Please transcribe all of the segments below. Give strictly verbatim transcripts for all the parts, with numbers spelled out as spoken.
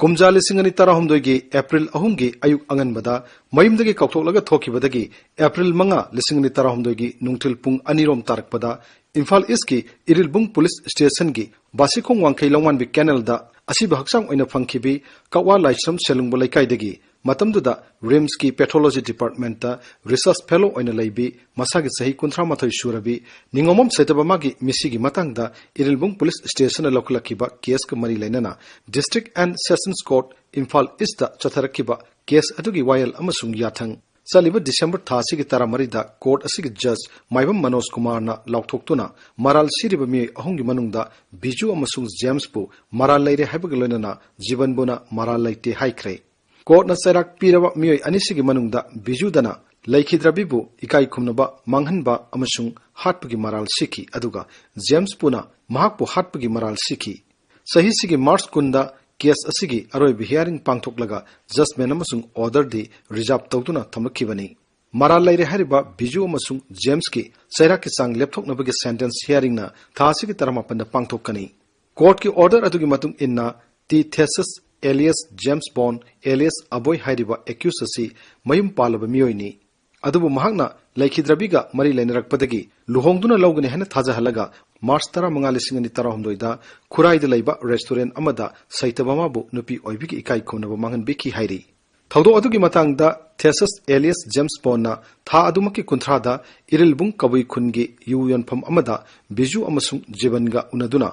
ꯀꯨꯝꯖꯥ ꯂꯤꯁꯤꯡ ꯑꯅꯤ ꯇꯔꯥꯍꯨꯝꯗꯣꯏꯒꯤ ꯑꯦꯄ꯭ꯔꯤꯜ ꯑꯍꯨꯝꯒꯤ ꯑꯌꯨꯛ ꯑꯉꯟꯕꯗ ꯃꯌꯨꯝꯗꯒꯤ ꯀꯥꯎꯊꯣꯛꯂꯒ ꯊꯣꯛꯈꯤꯕꯗꯒꯤ ꯑꯦꯄ꯭ꯔꯤꯜ ꯃꯉꯥ, ꯂꯤꯁꯤꯡ ꯑꯅꯤ ꯇꯔꯥꯍꯨꯝꯗꯣꯏꯒꯤ ꯅꯨꯡꯊꯤꯜ ꯄꯨꯡ ꯑꯅꯤꯔꯣꯝ ꯇꯥꯔꯛꯄꯗ ꯏꯝꯐꯥꯜ ꯏꯁꯀꯤ ꯏꯔꯤꯜꯕꯨꯡ ꯄꯨꯂꯤꯁ ꯁ꯭ꯇꯦꯁꯟꯒꯤ ꯕꯥꯁꯤꯈꯣꯡ ꯋꯥꯡꯈꯩ ꯂꯧꯃꯥꯟꯕꯤ ꯀꯦꯅꯦꯜꯗ ꯑꯁꯤꯕ ꯍꯛꯆꯥꯡ ꯑꯣꯏꯅ ꯐꯪꯈꯤꯕꯤ ꯀꯛꯋꯥ ꯂꯥꯏꯁ꯭ꯔꯝ ꯁꯦꯂꯨꯡꯕ ꯂꯩꯀꯥꯏꯗꯒꯤ ꯃꯇꯝꯗꯨꯗ ꯔꯤꯝꯁꯀꯤ ꯄꯦꯊꯣꯂꯣꯖꯤ ꯗꯤꯄꯥꯔꯠꯃꯦꯟꯠꯇ ꯔꯤꯁꯔꯆ ꯐꯦꯂꯣ ꯑꯣꯏꯅ ꯂꯩꯕꯤ, ꯃꯁꯥꯒꯤ ꯆꯍꯤ ꯀꯨꯟꯊ꯭ꯔꯥ ꯃꯥꯊꯣꯏ ꯁꯨꯔꯕꯤ ꯅꯤꯉꯣꯝꯕꯝ ꯁꯩꯇꯕꯃꯥꯒꯤ ꯃꯤꯁꯤꯒꯤ ꯃꯇꯥꯡꯗ ꯏꯔꯤꯜꯕꯨꯡ ꯄꯨꯂꯤꯁ ꯁ꯭ꯇꯦꯁꯟꯅ ꯂꯧꯈꯠꯂꯛꯈꯤꯕ ꯀꯦꯁꯀ ꯃꯔꯤ ꯂꯩꯅꯅ District and Sessions Court, Imphal east ꯆꯠꯊꯔꯛꯈꯤꯕ ꯀꯦꯁ ꯑꯗꯨꯒꯤ ꯋꯥꯌꯦꯜ ꯑꯃꯁꯨꯡ ꯌꯥꯊꯪ ꯆꯠꯂꯤꯕ ꯗꯤꯁꯦꯝꯕꯔ ꯊꯥ ꯑꯁꯤꯒꯤ ꯇꯔꯥꯃꯔꯤꯗ ꯀꯣꯔꯠ ꯑꯁꯤꯒꯤ ꯖꯖ ꯃꯥꯏꯕꯝ ꯃꯅꯣꯖ ꯀꯨꯃꯥꯔꯅ ꯂꯥꯎꯊꯣꯛꯇꯨꯅ ꯃꯔꯥꯜ ꯁꯤꯔꯤꯕ ꯃꯤꯑꯣꯏ ꯑꯍꯨꯝꯒꯤ ꯃꯅꯨꯡꯗ ꯕꯤꯖꯨ ꯑꯃꯁꯨꯡ ꯖꯦꯝꯁꯄꯨ ꯃꯔꯥꯜ ꯂꯩꯔꯦ ꯍꯥꯏꯕꯒ ꯂꯣꯏꯅꯅ ꯖꯤꯕꯟꯕꯨꯅ ꯃꯔꯥꯜ ꯂꯩꯇꯦ ꯍꯥꯏꯈ꯭ꯔꯦ꯫ ꯀꯣꯔꯠꯅ ꯆꯩꯔꯥꯛ ꯄꯤꯔꯕ ꯃꯤꯑꯣꯏ ꯑꯅꯤꯁꯤꯒꯤ ꯃꯅꯨꯡꯗ ꯕꯤꯖꯨꯗꯅ ꯂꯩꯈꯤꯗ꯭ꯔꯕꯤꯕꯨ ꯏꯀꯥꯏ ꯈꯨꯝꯅꯕ ꯃꯥꯡꯍꯟꯕ ꯑꯃꯁꯨꯡ ꯍꯥꯠꯄꯒꯤ ꯃꯔꯥꯜ ꯁꯤꯈꯤ, ꯑꯗꯨꯒ ꯖꯦꯝꯁꯄꯨꯅ ꯃꯍꯥꯛꯄꯨ ꯍꯥꯠꯄꯒꯤ ꯃꯔꯥꯜ ꯁꯤꯈꯤ꯫ ꯆꯍꯤꯁꯤꯒꯤ ꯃꯥꯔꯆ ꯀꯨꯟꯗ ꯀꯦꯁ ꯑꯁꯤꯒꯤ ꯑꯔꯣꯏꯕ ꯍꯤꯌꯥꯔꯤꯡ ꯄꯥꯡꯊꯣꯛꯂꯒ ꯖꯖꯃꯦꯟ ꯑꯃꯁꯨꯡ ꯑꯣꯔꯗꯔꯗꯤ ꯔꯤꯖꯥꯔꯚ ꯇꯧꯗꯨꯅ ꯊꯝꯂꯛꯈꯤꯕꯅꯤ꯫ ꯃꯔꯥꯜ ꯂꯩꯔꯦ ꯍꯥꯏꯔꯤꯕ ꯕꯤꯖꯨ ꯑꯃꯁꯨꯡ ꯖꯦꯝꯁꯀꯤ ꯆꯩꯔꯥꯛꯀꯤ ꯆꯥꯡ ꯂꯦꯞꯊꯣꯛꯅꯕꯒꯤ ꯁꯦꯟꯇꯦꯟꯁ ꯍꯤꯌꯥꯔꯤꯡꯅ ꯊꯥ ꯑꯁꯤꯒꯤ ꯇꯔꯥꯃꯥꯄꯟꯗ ꯄꯥꯡꯊꯣꯛꯀꯅꯤ꯫ ꯀꯣꯔꯠꯀꯤ ꯑꯣꯔꯗꯔ ꯑꯗꯨꯒꯤ ꯃꯇꯨꯡ ꯏꯟꯅ T thesis alias James Bond alias ꯑꯕꯣꯏ ꯍꯥꯏꯔꯤꯕ ꯑꯦꯀ꯭ꯌꯨꯁ ꯑꯁꯤ ꯃꯌꯨꯝ ꯄꯥꯜꯂꯕ ꯃꯤꯑꯣꯏꯅꯤ꯫ ꯑꯗꯨꯕꯨ ꯃꯍꯥꯛꯅ ꯂꯩꯈꯤꯗ꯭ꯔꯕꯤꯒ ꯃꯔꯤ ꯂꯩꯅꯔꯛꯄꯗꯒꯤ ꯂꯨꯍꯣꯡꯗꯨꯅ ꯂꯧꯒꯅꯤ ꯍꯥꯏꯅ ꯊꯥꯖꯍꯜꯂꯒ ꯃꯥꯔꯆ ꯇꯔꯥꯃꯉꯥ, ꯂꯤꯁꯤꯡ ꯑꯅꯤ ꯇꯔꯥꯍꯨꯝꯗꯣꯏꯗ ꯈꯨꯔꯥꯏꯗ ꯂꯩꯕ ꯔꯦꯁꯇꯨꯔꯦꯟꯠ ꯑꯃꯗ ꯁꯩꯇꯕꯃꯥꯕꯨ ꯅꯨꯄꯤ ꯑꯣꯏꯕꯤꯒꯤ ꯏꯀꯥꯏ ꯈꯨꯝꯅꯕ ꯃꯥꯡꯍꯟꯕꯤꯈꯤ ꯍꯥꯏꯔꯤ꯫ ꯊꯧꯗꯣꯛ ꯑꯗꯨꯒꯤ ꯃꯇꯥꯡꯗ ꯊꯦꯁꯤꯁ alias James Bondꯅ ꯊꯥ ꯑꯗꯨꯃꯛꯀꯤ ꯀꯨꯟꯊ꯭ꯔꯥꯗ ꯏꯔꯤꯜꯕꯨꯡ ꯀꯕꯨꯏ ꯈꯨꯟꯒꯤ ꯌꯨ ꯌꯣꯟꯐꯝ ꯑꯃꯗ ꯕꯤꯖꯨ ꯑꯃꯁꯨꯡ ꯖꯤꯕꯟꯒ ꯎꯅꯗꯨꯅ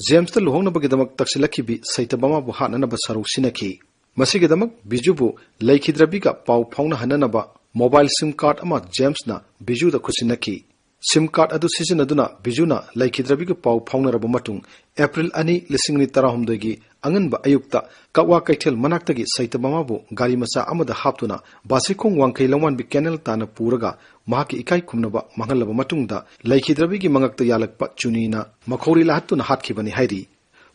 ꯖꯦꯝꯁꯇ ꯂꯨꯍꯣꯡꯅꯕꯒꯤꯗꯃꯛ ꯇꯛꯁꯤꯜꯂꯛꯈꯤꯕꯤ ꯁꯩꯇꯕꯃꯥꯕꯨ ꯍꯥꯠꯅꯅꯕ ꯁꯔꯨ ꯁꯤꯟꯅꯈꯤ꯫ ꯃꯁꯤꯒꯤꯗꯃꯛ ꯕꯤꯖꯨꯕꯨ ꯂꯩꯈꯤꯗ꯭ꯔꯕꯤꯒ ꯄꯥꯎ ꯐꯥꯎꯅꯍꯟꯅꯅꯕ ꯃꯣꯕꯥꯏꯜ ꯁꯤꯝ ꯀꯥꯔꯗ ꯑꯃ ꯖꯦꯝꯁꯅ ꯕꯤꯖꯨꯗ ꯈꯨꯠꯁꯤꯟꯅꯈꯤ꯫ ꯁꯤꯝ ꯀꯥꯔꯗ ꯑꯗꯨ ꯁꯤꯖꯤꯟꯅꯗꯨꯅ ꯕꯤꯖꯨꯅ ꯂꯩꯈꯤꯗ꯭ꯔꯕꯤꯒ ꯄꯥꯎ ꯐꯥꯎꯅꯔꯕ ꯃꯇꯨꯡ ꯑꯦꯄ꯭ꯔꯤꯜ ꯑꯅꯤ, ꯂꯤꯁꯤꯡ ꯑꯅꯤ ꯇꯔꯥꯍꯨꯝꯗꯣꯏꯒꯤ ꯑꯉꯟꯕ ꯑꯌꯨꯛꯇ ꯀꯛꯋꯥ ꯀꯩꯊꯦꯜ ꯃꯅꯥꯛꯇꯒꯤ ꯁꯩꯇꯕꯃꯥꯕꯨ ꯒꯥꯔꯤ ꯃꯆꯥ ꯑꯃꯗ ꯍꯥꯞꯇꯨꯅ ꯕꯥꯁꯤꯈꯣꯡ ꯋꯥꯡꯈꯩ ꯂꯧꯃꯥꯟꯕꯤ ꯀꯦꯅꯦꯜ ꯇꯥꯟꯅ ꯄꯨꯔꯒ ꯃꯍꯥꯛꯀꯤ ꯏꯀꯥꯏ ꯈꯨꯝꯅꯕ ꯃꯥꯡꯍꯜꯂꯕ ꯃꯇꯨꯡꯗ ꯂꯩꯈꯤꯗ꯭ꯔꯕꯤꯒꯤ ꯃꯉꯛꯇ ꯌꯥꯜꯂꯛꯄ ꯆꯨꯅꯤꯅ ꯃꯈꯧꯔꯤ ꯂꯥꯍꯠꯇꯨꯅ ꯍꯥꯠꯈꯤꯕꯅꯤ ꯍꯥꯏꯔꯤ꯫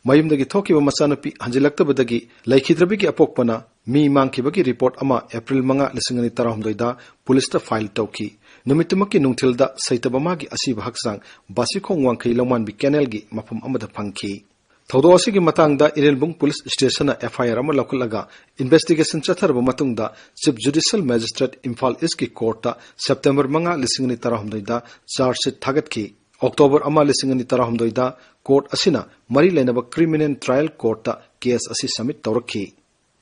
ꯃꯌꯨꯝꯗꯒꯤ ꯊꯣꯛꯈꯤꯕ ꯃꯆꯥꯅꯨꯄꯤ ꯍꯟꯖꯤꯜꯂꯛꯇꯕꯗꯒꯤ ꯂꯩꯈꯤꯗ꯭ꯔꯕꯤꯒꯤ ꯑꯄꯣꯛꯄꯅ ꯃꯤ ꯃꯥꯡꯈꯤꯕꯒꯤ ꯔꯤꯄꯣꯔꯠ ꯑꯃ ꯑꯦꯄ꯭ꯔꯤꯜ ꯃꯉꯥ, ꯂꯤꯁꯤꯡ ꯑꯅꯤ ꯇꯔꯥꯍꯨꯝꯗꯣꯏꯗ ꯄꯨꯂꯤꯁꯇ ꯐꯥꯏꯜ ꯇꯧꯈꯤ꯫ ꯅꯨꯃꯤꯠꯇꯨꯃꯛꯀꯤ ꯅꯨꯡꯊꯤꯜꯗ ꯁꯩꯇꯕꯃꯥꯒꯤ ꯑꯁꯤꯕ ꯍꯛꯆꯥꯡ ꯕꯥꯁꯤꯈꯣꯡ ꯋꯥꯡꯈꯩ ꯂꯧꯃꯥꯟꯕꯤ ꯀꯦꯅꯦꯜꯒꯤ ꯃꯐꯝ ꯑꯃꯗ ꯐꯪꯈꯤ꯫ ꯊꯧꯗꯣꯛ ꯑꯁꯤꯒꯤ ꯃꯇꯥꯡꯗ ꯏꯔꯦꯜꯕꯨꯡ ꯄꯨꯂꯤꯁ ꯁ꯭ꯇꯦꯁꯟꯅ ꯑꯦꯐ ꯑꯥꯏ ꯑꯥꯔ ꯑꯃ ꯂꯧꯈꯠꯂꯒ ꯏꯟꯚꯦꯁꯇꯤꯒꯦꯁꯟ ꯆꯠꯊꯔꯕ ꯃꯇꯨꯡꯗ ꯆꯤꯐ ꯖꯨꯗꯤꯁꯤꯌꯦꯜ ꯃꯦꯖꯤꯁꯇ꯭ꯔꯦꯠ ꯏꯝꯐꯥꯜ ꯏꯁꯀꯤ ꯀꯣꯔꯠꯇ ꯁꯦꯞꯇꯦꯝꯕꯔ ꯃꯉꯥ, ꯂꯤꯁꯤꯡ ꯑꯅꯤ ꯇꯔꯥꯍꯨꯝꯗꯣꯏꯗ ꯆꯥꯔꯖ ꯁꯤꯠ ꯊꯥꯒꯠꯈꯤ꯫ ꯑꯣꯛꯇꯣꯕꯔ ꯑꯃ, ꯂꯤꯁꯤꯡ ꯑꯅꯤ ꯇꯔꯥꯍꯨꯝꯗꯣꯏꯗ ꯀꯣꯔꯠ ꯑꯁꯤꯅ ꯃꯔꯤ ꯂꯩꯅꯕ ꯀ꯭ꯔꯤꯃꯤꯅꯦꯜ ꯇ꯭ꯔꯥꯌꯦꯜ ꯀꯣꯔꯠꯇ ꯀꯦꯁ ꯑꯁꯤ ꯁꯕꯃꯤꯠ ꯇꯧꯔꯛꯈꯤ꯫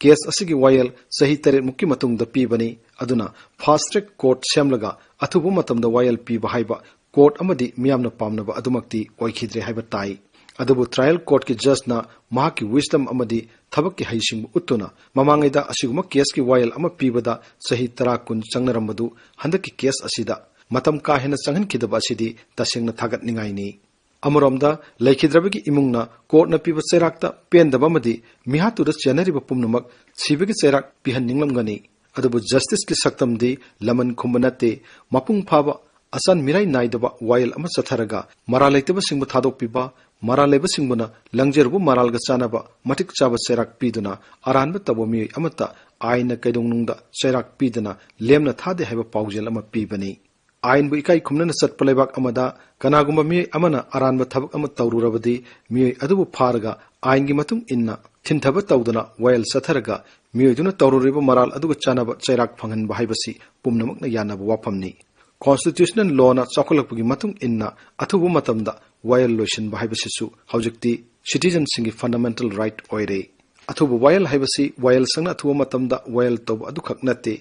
ꯀꯦꯁ ꯑꯁꯤꯒꯤ ꯋꯥꯌꯦꯜ ꯆꯍꯤ ꯇꯔꯦꯠꯃꯨꯛꯀꯤ ꯃꯇꯨꯡꯗ ꯄꯤꯕꯅꯤ꯫ ꯑꯗꯨꯅ ꯐꯥꯁ ꯇ꯭ꯔꯦꯛ ꯀꯣꯔꯠ ꯁꯦꯝꯂꯒ ꯑꯊꯨꯕ ꯃꯇꯝꯗ ꯋꯥꯌꯦꯜ ꯄꯤꯕ ꯍꯥꯏꯕ ꯀꯣꯔꯠ ꯑꯃꯗꯤ ꯃꯤꯌꯥꯝꯅ ꯄꯥꯝꯅꯕ ꯑꯗꯨꯃꯛꯇꯤ ꯑꯣꯏꯈꯤꯗ꯭ꯔꯦ ꯍꯥꯏꯕ ꯇꯥꯏ꯫ ꯑꯗꯨꯕꯨ ꯇ꯭ꯔꯥꯌꯦꯜ ꯀꯣꯔꯠꯀꯤ ꯖꯖꯅ ꯃꯍꯥꯛꯀꯤ ꯋꯤꯁꯗꯝ ꯑꯃꯗꯤ ꯊꯕꯛꯀꯤ ꯍꯩꯁꯤꯡꯕ ꯎꯠꯇꯨꯅ ꯃꯃꯥꯡꯉꯩꯗ ꯑꯁꯤꯒꯨꯝꯕ ꯀꯦꯁꯀꯤ ꯋꯥꯌꯦꯜ ꯑꯃ ꯄꯤꯕꯗ ꯆꯍꯤ ꯇꯔꯥ ꯀꯨꯟ ꯆꯪꯅꯔꯝꯕꯗꯨ ꯍꯟꯗꯛꯀꯤ ꯀꯦꯁ ꯑꯁꯤꯗ ꯃꯇꯝ ꯀꯥ ꯍꯦꯟꯅ ꯆꯪꯍꯟꯈꯤꯗꯕ ꯑꯁꯤꯗꯤ ꯇꯁꯦꯡꯅ ꯊꯥꯒꯠꯅꯤꯡꯉꯥꯏꯅꯤ꯫ ꯑꯃꯔꯣꯝꯗ, ꯂꯩꯈꯤꯗ꯭ꯔꯕꯒꯤ ꯏꯃꯨꯡꯅ ꯀꯣꯔꯠꯅ ꯄꯤꯕ ꯆꯩꯔꯥꯛꯇ ꯄꯦꯟꯗꯕ ꯑꯃꯗꯤ ꯃꯤꯍꯥꯠꯇꯨꯗ ꯆꯦꯟꯅꯔꯤꯕ ꯄꯨꯝꯅꯃꯛ ꯁꯤꯕꯒꯤ ꯆꯩꯔꯥꯛ ꯄꯤꯍꯟꯅꯤꯡꯂꯝꯒꯅꯤ꯫ ꯑꯗꯨꯕꯨ ꯖꯁꯇꯤꯁꯀꯤ ꯁꯛꯇꯝꯗꯤ ꯂꯃꯟ ꯈꯨꯝꯕ ꯅꯠꯇꯦ꯫ ꯃꯄꯨꯡ ꯐꯥꯕ, ꯑꯆꯥꯟ ꯃꯤꯔꯥꯏ ꯅꯥꯏꯗꯕ ꯋꯥꯌꯦꯜ ꯑꯃ ꯆꯠꯊꯔꯒ ꯃꯔꯥꯜ ꯂꯩꯇꯕꯁꯤꯡꯕꯨ ꯊꯥꯗꯣꯛꯄꯤꯕ, ꯃꯔꯥꯜ ꯂꯩꯕꯁꯤꯡꯕꯨꯅ ꯂꯪꯖꯔꯨꯕ ꯃꯔꯥꯜꯒ ꯆꯥꯟꯅꯕ ꯃꯇꯤꯛ ꯆꯥꯕ ꯆꯩꯔꯥꯛ ꯄꯤꯗꯨꯅ ꯑꯔꯥꯟꯕ ꯇꯧꯕ ꯃꯤꯑꯣꯏ ꯑꯃꯠꯇ ꯑꯥꯏꯟꯅ ꯀꯩꯗꯧꯅꯨꯡꯗ ꯆꯩꯔꯥꯛ ꯄꯤꯗꯅ ꯂꯦꯝꯅ ꯊꯥꯗꯦ ꯍꯥꯏꯕ ꯄꯥꯎꯖꯦꯜ ꯑꯃ ꯄꯤꯕꯅꯤ꯫ ꯑꯥꯏꯟꯕꯨ ꯏꯀꯥꯏ ꯈꯨꯝꯅꯅ ꯆꯠꯄ ꯂꯩꯕꯥꯛ ꯑꯃꯗ ꯀꯅꯥꯒꯨꯝꯕ ꯃꯤꯑꯣꯏ ꯑꯃꯅ ꯑꯔꯥꯟꯕ ꯊꯕꯛ ꯑꯃ ꯇꯧꯔꯨꯔꯕꯗꯤ ꯃꯤꯑꯣꯏ ꯑꯗꯨꯕꯨ ꯐꯥꯔꯒ ꯑꯥꯏꯟꯒꯤ ꯃꯇꯨꯡ ꯏꯟꯅ ꯊꯤꯟꯊꯕ ꯇꯧꯗꯨꯅ ꯋꯥꯌꯦꯜ ꯆꯠꯊꯔꯒ ꯃꯤꯑꯣꯏꯗꯨꯅ ꯇꯧꯔꯨꯔꯤꯕ ꯃꯔꯥꯜ ꯑꯗꯨꯒ ꯆꯥꯟꯅꯕ ꯆꯩꯔꯥꯛ ꯐꯪꯍꯟꯕ ꯍꯥꯏꯕꯁꯤ ꯄꯨꯝꯅꯃꯛꯅ ꯌꯥꯅꯕ ꯋꯥꯐꯝꯅꯤ꯫ ꯀꯣꯟꯁꯇꯤꯇ꯭ꯌꯨꯁꯅꯦꯜ ꯂꯣꯅ ꯆꯥꯎꯈꯠꯂꯛꯄꯒꯤ ꯃꯇꯨꯡ ꯏꯟꯅ ꯑꯊꯨꯕ ꯃꯇꯝꯗ ꯋꯥꯌꯦꯜ ꯂꯣꯏꯁꯤꯟꯕ ꯍꯥꯏꯕꯁꯤꯁꯨ ꯍꯧꯖꯤꯛꯇꯤ ꯁꯤꯇꯤꯖꯟꯁꯤꯡꯒꯤ ꯐꯟꯗꯥꯃꯦꯟꯇꯦꯜ ꯔꯥꯏꯠ ꯑꯣꯏꯔꯦ꯫ ꯑꯊꯨꯕ ꯋꯥꯌꯦꯜ ꯍꯥꯏꯕꯁꯤ ꯋꯥꯌꯦꯜꯁꯪꯅ ꯑꯊꯨꯕ ꯃꯇꯝꯗ ꯋꯥꯌꯦꯜ ꯇꯧꯕ ꯑꯗꯨꯈꯛ ꯅꯠꯇꯦ꯫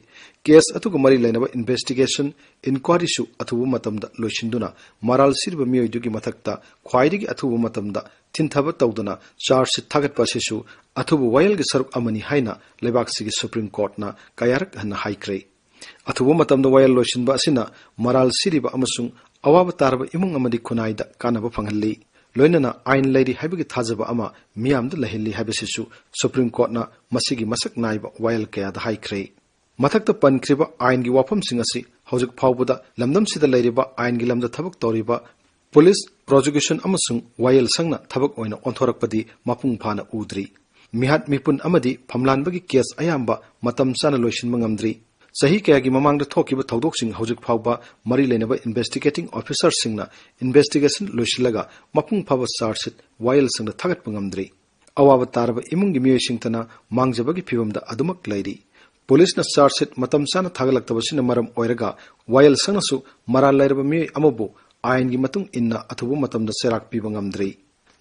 ꯀꯦꯁ ꯑꯗꯨꯒ ꯃꯔꯤ ꯂꯩꯅꯕ ꯏꯟꯚꯦꯁꯇꯤꯒꯦꯁꯟ, ꯏꯟꯀ꯭ꯋꯥꯔꯤꯁꯨ ꯑꯊꯨꯕ ꯃꯇꯝꯗ ꯂꯣꯏꯁꯤꯟꯗꯨꯅ ꯃꯔꯥꯜ ꯁꯤꯔꯤꯕ ꯃꯤꯑꯣꯏꯗꯨꯒꯤ ꯃꯊꯛꯇ ꯈ꯭ꯋꯥꯏꯗꯒꯤ ꯑꯊꯨꯕ ꯃꯇꯝꯗ ꯊꯤꯟꯊꯕ ꯇꯧꯗꯨꯅ ꯆꯥꯔꯖ ꯁꯤꯠ ꯊꯥꯒꯠꯄ ꯑꯁꯤꯁꯨ ꯑꯊꯨꯕ ꯋꯥꯌꯦꯜꯒꯤ ꯁꯔꯨꯛ ꯑꯃꯅꯤ ꯍꯥꯏꯅ ꯂꯩꯕꯥꯛꯁꯤꯒꯤ ꯁꯨꯄ꯭ꯔꯤꯝ ꯀꯣꯔꯠꯅ ꯀꯌꯥꯔꯛ ꯍꯟꯅ ꯍꯥꯏꯈ꯭ꯔꯦ꯫ ꯑꯊꯨꯕ ꯃꯇꯝꯗ ꯋꯥꯌꯦꯜ ꯂꯣꯏꯁꯤꯟꯕ ꯑꯁꯤꯅ ꯃꯔꯥꯜ ꯁꯤꯔꯤꯕ ꯑꯃꯁꯨꯡ ꯑꯋꯥꯕ ꯇꯥꯔꯕ ꯏꯃꯨꯡ ꯑꯃꯗꯤ ꯈꯨꯟꯅꯥꯏꯗ ꯀꯥꯟꯅꯕ ꯐꯪꯍꯜꯂꯤ꯫ ꯂꯣꯏꯅꯅ ꯑꯥꯏꯟ ꯂꯩꯔꯤ ꯍꯥꯏꯕꯒꯤ ꯊꯥꯖꯕ ꯑꯃ ꯃꯤꯌꯥꯝꯗ ꯂꯩꯍꯜꯂꯤ ꯍꯥꯏꯕꯁꯤꯁꯨ ꯁꯨꯄ꯭ꯔꯤꯝ ꯀꯣꯔꯠꯅ ꯃꯁꯤꯒꯤ ꯃꯁꯛ ꯅꯥꯏꯕ ꯋꯥꯌꯦꯜ ꯀꯌꯥꯗ ꯍꯥꯏꯈ꯭ꯔꯦ꯫ ꯃꯊꯛꯇ ꯄꯟꯈ꯭ꯔꯤꯕ ꯑꯥꯏꯟꯒꯤ ꯋꯥꯐꯝꯁꯤꯡ ꯑꯁꯤ ꯍꯧꯖꯤꯛ ꯐꯥꯎꯕꯗ ꯂꯝꯗꯝꯁꯤꯗ ꯂꯩꯔꯤꯕ ꯑꯥꯏꯟꯒꯤ ꯂꯝꯗ ꯊꯕꯛ ꯇꯧꯔꯤꯕ ꯄꯨꯂꯤꯁ, ꯄ꯭ꯔꯣꯁꯤꯀ꯭ꯌꯨꯁꯟ ꯑꯃꯁꯨꯡ ꯋꯥꯌꯦꯜ ꯁꯪꯅ ꯊꯕꯛ ꯑꯣꯏꯅ ꯑꯣꯟꯊꯣꯔꯛꯄꯗꯤ ꯃꯄꯨꯡ ꯐꯥꯅ ꯎꯗ꯭ꯔꯤ꯫ ꯃꯤꯍꯥꯠ ꯃꯤꯄꯨꯟ ꯑꯃꯗꯤ ꯐꯝꯂꯥꯟꯕꯒꯤ ꯀꯦꯁ ꯑꯌꯥꯝꯕ ꯃꯇꯝ ꯆꯥꯅ ꯂꯣꯏꯁꯤꯟꯕ ꯉꯝꯗ꯭ꯔꯤ꯫ ꯆꯍꯤ ꯀꯌꯥꯒꯤ ꯃꯃꯥꯡꯗ ꯊꯣꯛꯈꯤꯕ ꯊꯧꯗꯣꯛꯁꯤꯡ ꯍꯧꯖꯤꯛ ꯐꯥꯎꯕ ꯃꯔꯤ ꯂꯩꯅꯕ investigating officerꯁꯤꯡꯅ investigation ꯂꯣꯏꯁꯤꯜꯂꯒ ꯃꯄꯨꯡ ꯐꯥꯕ charge sheet ꯋꯥꯌꯦꯜ ꯁꯪꯗ ꯊꯥꯒꯠꯄ ꯉꯝꯗ꯭ꯔꯤ꯫ ꯑꯋꯥꯕ ꯇꯥꯔꯕ ꯏꯃꯨꯡꯒꯤ ꯃꯤꯑꯣꯏꯁꯤꯡꯇꯅ ꯃꯥꯡꯖꯕꯒꯤ ꯐꯤꯚꯝꯗ ꯑꯗꯨꯃꯛ ꯂꯩꯔꯤ꯫ ꯄꯨꯂꯤꯁꯅ charge sheet ꯃꯇꯝ ꯆꯥꯅ ꯊꯥꯒꯠꯂꯛꯇꯕꯁꯤꯅ ꯃꯔꯝ ꯑꯣꯏꯔꯒ ꯋꯥꯌꯦꯜ ꯁꯪꯅꯁꯨ ꯃꯔꯥꯜ ꯂꯩꯔꯕ ꯃꯤꯑꯣꯏ ꯑꯃꯕꯨ ꯑꯥꯏꯟꯒꯤ ꯃꯇꯨꯡ ꯏꯟꯅ ꯑꯊꯨꯕ ꯃꯇꯝꯗ ꯆꯩꯔꯥꯛ ꯄꯤꯕ ꯉꯝꯗ꯭ꯔꯤ꯫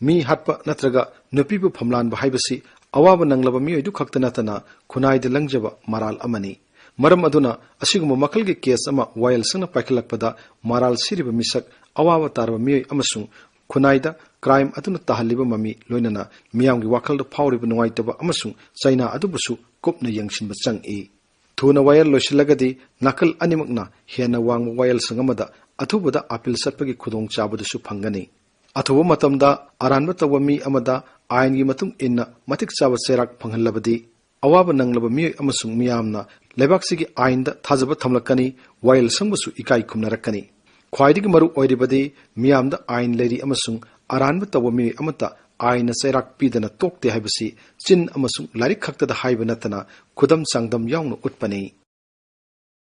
ꯃꯤ ꯍꯥꯠꯄ ꯅꯠꯇ꯭ꯔꯒ ꯅꯨꯄꯤꯕꯨ ꯐꯝꯂꯥꯟꯕ ꯍꯥꯏꯕꯁꯤ ꯑꯋꯥꯕ ꯅꯪꯂꯕ ꯃꯤꯑꯣꯏꯗꯨ ꯈꯛꯇ ꯅꯠꯇꯅ ꯈꯨꯟꯅꯥꯏꯗ ꯂꯪꯖꯕ ꯃꯔꯥꯜ ꯑꯃꯅꯤ꯫ ꯃꯔꯝ ꯑꯗꯨꯅ ꯑꯁꯤꯒꯨꯝꯕ ꯃꯈꯜꯒꯤ case ꯑꯃ ꯋꯥꯌꯦꯜ ꯁꯪꯅ ꯄꯥꯏꯈꯠꯂꯛꯄꯗ ꯃꯔꯥꯜ ꯁꯤꯔꯤꯕ ꯃꯤꯁꯛ, ꯑꯋꯥꯕ ꯇꯥꯔꯕ ꯃꯤꯑꯣꯏ ꯑꯃꯁꯨꯡ ꯈꯨꯟꯅꯥꯏꯗ crime ꯑꯗꯨꯅ ꯇꯥꯍꯜꯂꯤꯕ ꯃꯃꯤ, ꯂꯣꯏꯅꯅ ꯃꯤꯌꯥꯝꯒꯤ ꯋꯥꯈꯜꯗ ꯐꯥꯎꯔꯤꯕ ꯅꯨꯡꯉꯥꯏꯇꯕ ꯑꯃꯁꯨꯡ ꯆꯩꯅꯥ ꯑꯗꯨꯕꯨꯁꯨ ꯀꯨꯞꯅ ꯌꯦꯡꯁꯤꯟꯕ ꯆꯪꯏ꯫ ꯊꯨꯅ ꯋꯥꯌꯦꯜ ꯂꯣꯏꯁꯤꯜꯂꯒꯗꯤ ꯅꯥꯀꯜ ꯑꯅꯤꯃꯛꯅ ꯍꯦꯟꯅ ꯋꯥꯡꯕ ꯋꯥꯌꯦꯜ ꯁꯪ ꯑꯃꯗ ꯑꯊꯨꯕꯗ appeal ꯆꯠꯄꯒꯤ ꯈꯨꯗꯣꯡꯆꯥꯕꯗꯨꯁꯨ ꯐꯪꯒꯅꯤ꯫ ꯑꯊꯨꯕ ꯃꯇꯝꯗ ꯑꯔꯥꯟꯕ ꯇꯧꯕ ꯃꯤ ꯑꯃꯗ ꯑꯥꯏꯟꯒꯤ ꯃꯇꯨꯡ ꯏꯟꯅ ꯃꯇꯤꯛ ꯆꯥꯕ ꯆꯩꯔꯥꯛ ꯐꯪꯍꯜꯂꯕꯗꯤ ꯑꯋꯥꯕ ꯅꯪꯂꯕ ꯃꯤꯑꯣꯏ ꯑꯃꯁꯨꯡ ꯃꯤꯌꯥꯝꯅ ꯂꯩꯕꯥꯛꯁꯤꯒꯤ ꯑꯥꯏꯟꯗ ꯊꯥꯖꯕ ꯊꯝꯂꯛꯀꯅꯤ, ꯋꯥꯌꯦꯜ ꯁꯪꯕꯨꯁꯨ ꯏꯀꯥꯏ ꯈꯨꯝꯅꯔꯛꯀꯅꯤ꯫ ꯈ꯭ꯋꯥꯏꯗꯒꯤ ꯃꯔꯨ ꯑꯣꯏꯔꯤꯕꯗꯤ ꯃꯤꯌꯥꯝꯗ ꯑꯥꯏꯟ ꯂꯩꯔꯤ ꯑꯃꯁꯨꯡ ꯑꯔꯥꯟꯕ ꯇꯧꯕ ꯃꯤꯑꯣꯏ ꯑꯃꯠꯇ ꯑꯥꯏꯟꯅ ꯆꯩꯔꯥꯛ ꯄꯤꯗꯅ ꯇꯣꯛꯇꯦ ꯍꯥꯏꯕꯁꯤ ꯆꯤꯟ ꯑꯃꯁꯨꯡ ꯂꯥꯏꯔꯤꯛ ꯈꯛꯇꯗ ꯍꯥꯏꯕ ꯅꯠꯇꯅ ꯈꯨꯗꯝ ꯆꯥꯡꯗꯝ ꯌꯥꯎꯅ ꯎꯠꯄꯅꯤ꯫